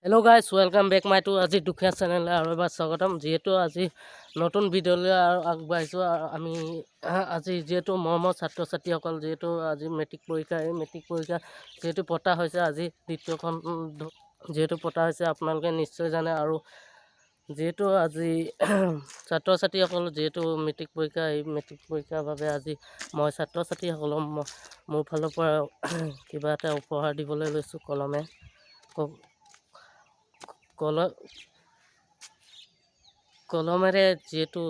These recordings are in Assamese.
Hello guys, welcome back my to আজি দুখীয়া চেনেললৈ আৰু এবাৰ স্বাগতম। যিহেতু আজি নতুন ভিডিঅ'লৈ আৰু আগবাঢ়িছোঁ আৰু আমি আজি যিহেতু মৰমৰ ছাত্ৰ ছাত্ৰীসকল, যিহেতু আজি মেট্ৰিক পৰীক্ষা, এই মেট্ৰিক পৰীক্ষা যিহেতু পতা হৈছে, আজি দ্বিতীয়খন যিহেতু পতা হৈছে, আপোনালোকে নিশ্চয় জানে। আৰু যিহেতু আজি ছাত্ৰ ছাত্ৰীসকল যিহেতু মেট্ৰিক পৰীক্ষা, এই মেট্ৰিক পৰীক্ষাৰ বাবে আজি মই ছাত্ৰ ছাত্ৰীসকলক মোৰ ফালৰ পৰা কিবা এটা উপহাৰ দিবলৈ লৈছোঁ। কলমে কলমেৰে যিহেতু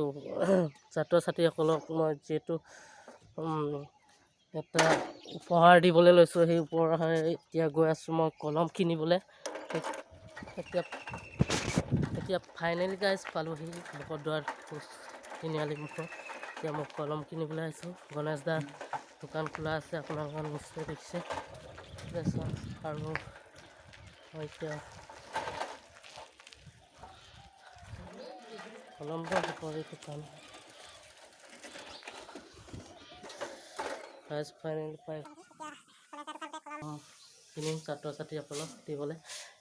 ছাত্ৰ ছাত্ৰীসকলক মই যিহেতু এটা উপহাৰ দিবলৈ লৈছোঁ, সেই উপহাৰ এতিয়া গৈ আছোঁ মই কলম কিনিবলৈ। এতিয়া এতিয়া ফাইনেলি গাইজ পালোহি বকৰদুৱাৰ তিনিআলি মুখত। এতিয়া মই কলম কিনিবলৈ আহিছোঁ। গণেশ দাৰ দোকান খোলা আছে, আপোনালোকে নিশ্চয় দেখিছে। আৰু মই এতিয়া কলমৰ বেপাৰী দোকান গাইজ ফাইনেলি পাই কিনিম ছাত্ৰ ছাত্ৰীসকলক দিবলৈ।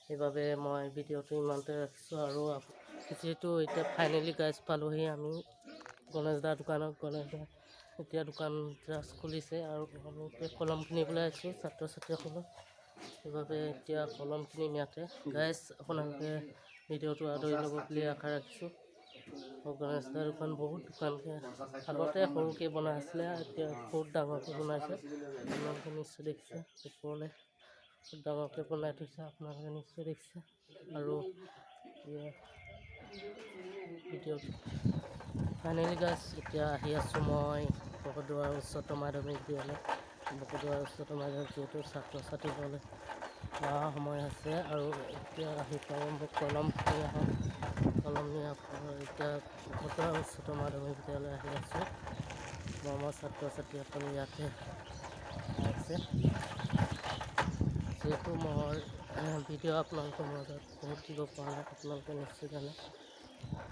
সেইবাবে মই ভিডিঅ'টো ইমানতে ৰাখিছোঁ। আৰু যিহেতু এতিয়া ফাইনেলি গাইজ পালোহি আমি গণেশ দাৰ দোকানত। গণেশ দা এতিয়া দোকান জাষ্ট খুলিছে আৰু আমি এতিয়া কলম কিনিবলৈ আহিছোঁ ছাত্ৰ ছাত্ৰীসকলক। সেইবাবে এতিয়া কলম কিনিম ইয়াতে। গাইজ, আপোনালোকে ভিডিঅ'টো আদৰি ল'ব বুলি আশা ৰাখিছোঁ। গণেশ দাৰ দোকান বহুত দোকানকৈ আগতে সৰুকৈ বনাই আছিলে, এতিয়া বহুত ডাঙৰকৈ বনাইছে। আপোনালোকে নিশ্চয় দেখিছে, ওপৰলৈ বহুত ডাঙৰকৈ বনাই থৈছে, আপোনালোকে নিশ্চয় দেখিছে। আৰু ভিডিঅ'টো ফাইনেলি গাইজ এতিয়া আহি আছোঁ মই বকৰদুৱাৰ উচ্চতৰ মাধ্যমিক বিদ্যালয়। বকৰদুৱাৰ উচ্চতৰ মাধ্যমিক যিহেতু ছাত্ৰ ছাত্ৰীসকলে অহা সময় আছে আৰু এতিয়া আহি পাব। মোক কলম নিয়া হ'ল। কলম নিয়াৰ এতিয়া বকৰদুৱাৰ উচ্চতৰ মাধ্যমিক বিদ্যালয় আহি আছোঁ। মৰমৰ ছাত্ৰ ছাত্ৰীসকল ইয়াতে আছে। যিহেতু মই ভিডিঅ' আপোনালোকৰ মাজত বহুত দিব পৰা নাই, আপোনালোকে নিশ্চয় জানে।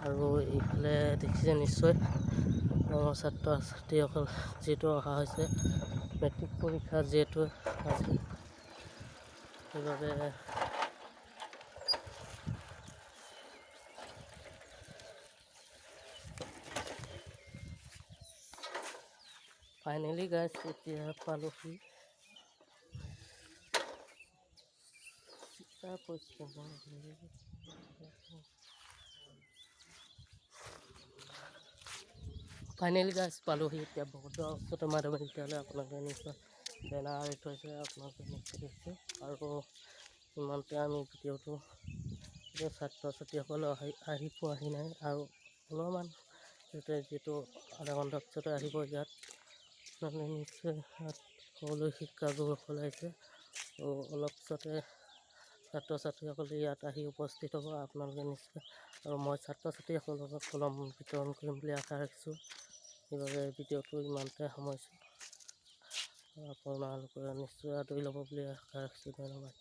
আৰু এইফালে দেখিছে নিশ্চয়, মৰমৰ ছাত্ৰ ছাত্ৰীসকল যিহেতু অহা হৈছে, মেট্ৰিক পৰীক্ষা যিহেতু আজি, সেইবাবে ফাইনেলি গাইজ এতিয়া পালোহি। ফাইনেলি গাইজ পালোহি এতিয়া বকৰদুৱাৰ উচ্চতৰ মাধ্যমিক বিদ্যালয়। আপোনালোকে নিশ্চয় বেনাৰ আঁৰি থৈছে, আপোনালোকে নিশ্চয় দেখিছে। আৰু ইমানতে আমি ভিডিঅ'টো, এতিয়া ছাত্ৰ ছাত্ৰীসকল আহি আহি পোৱাহি নাই আৰু অলপমান যিহেতু আধা ঘণ্টাৰ পিছতে আহিব ইয়াত। আপোনালোকে নিশ্চয় ইয়াত সকলো শিক্ষাগুৰুসকল আহিছে আৰু অলপ পিছতে ছাত্ৰ ছাত্ৰীসকলে ইয়াত আহি উপস্থিত হ'ব, আপোনালোকে নিশ্চয়। আৰু মই ছাত্ৰ ছাত্ৰীসকলক কলম বিতৰণ কৰিম বুলি আশা ৰাখিছোঁ। সেইবাবে ভিডিঅ'টো ইমানতে সামৰিছোঁ। আপোনালোকে নিশ্চয় আদৰি ল'ব বুলি আশা ৰাখিছোঁ। ধন্যবাদ।